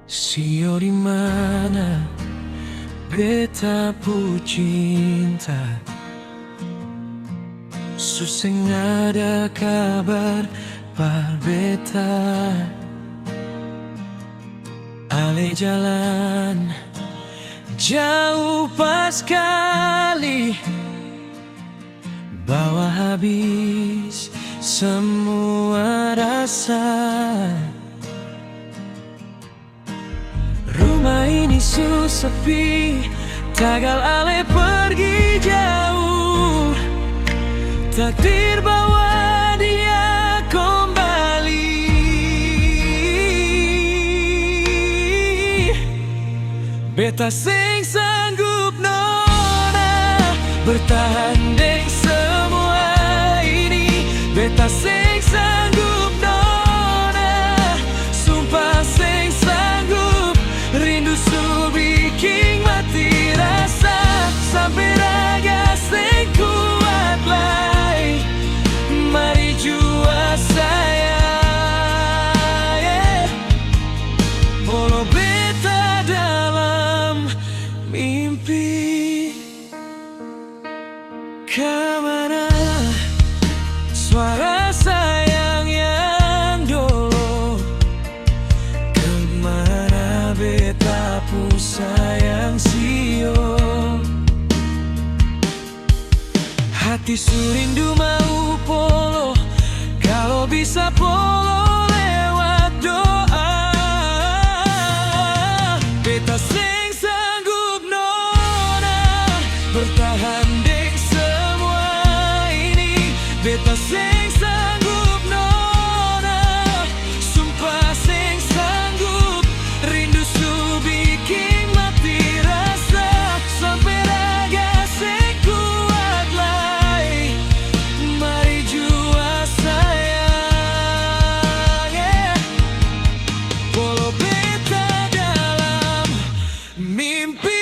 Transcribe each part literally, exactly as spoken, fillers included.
Sio, di mana beta pu cinta? Su seng ada kabar pa beta. Ale jalan jauh paskali, bawa habis samua rasa. Rumah ini su sepi, tagal ale pergi jauh. Takdir bawa dia kombali. Beta seng sanggup, nona, bertahan deng samua ini. Beta seng sanggup, nona, sumpa seng sanggup. Rindu su biking mati rasa, sampe raga seng kuat lai. Mari jua sayang, eh, bolo beta dalam mimpi. Kamana suara sayang yang dolo? Kamana beta pu sayang, sio? Hati su rindu mau polo, kalo bisa polo lewat doa. Beta seng sanggup, nona, bertahan deng samua ini. Beta seng sanggup, nona, sumpa seng sanggup. Rindu su biking mati rasa, sampe raga seng kuat lai. Mari jua sayang, eh, polo beta dalam mimpi.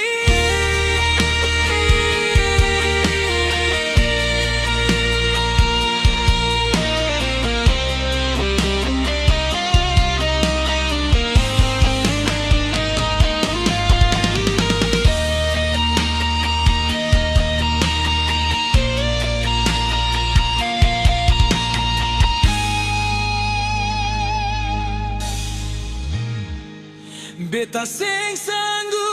Beta seng sanggup.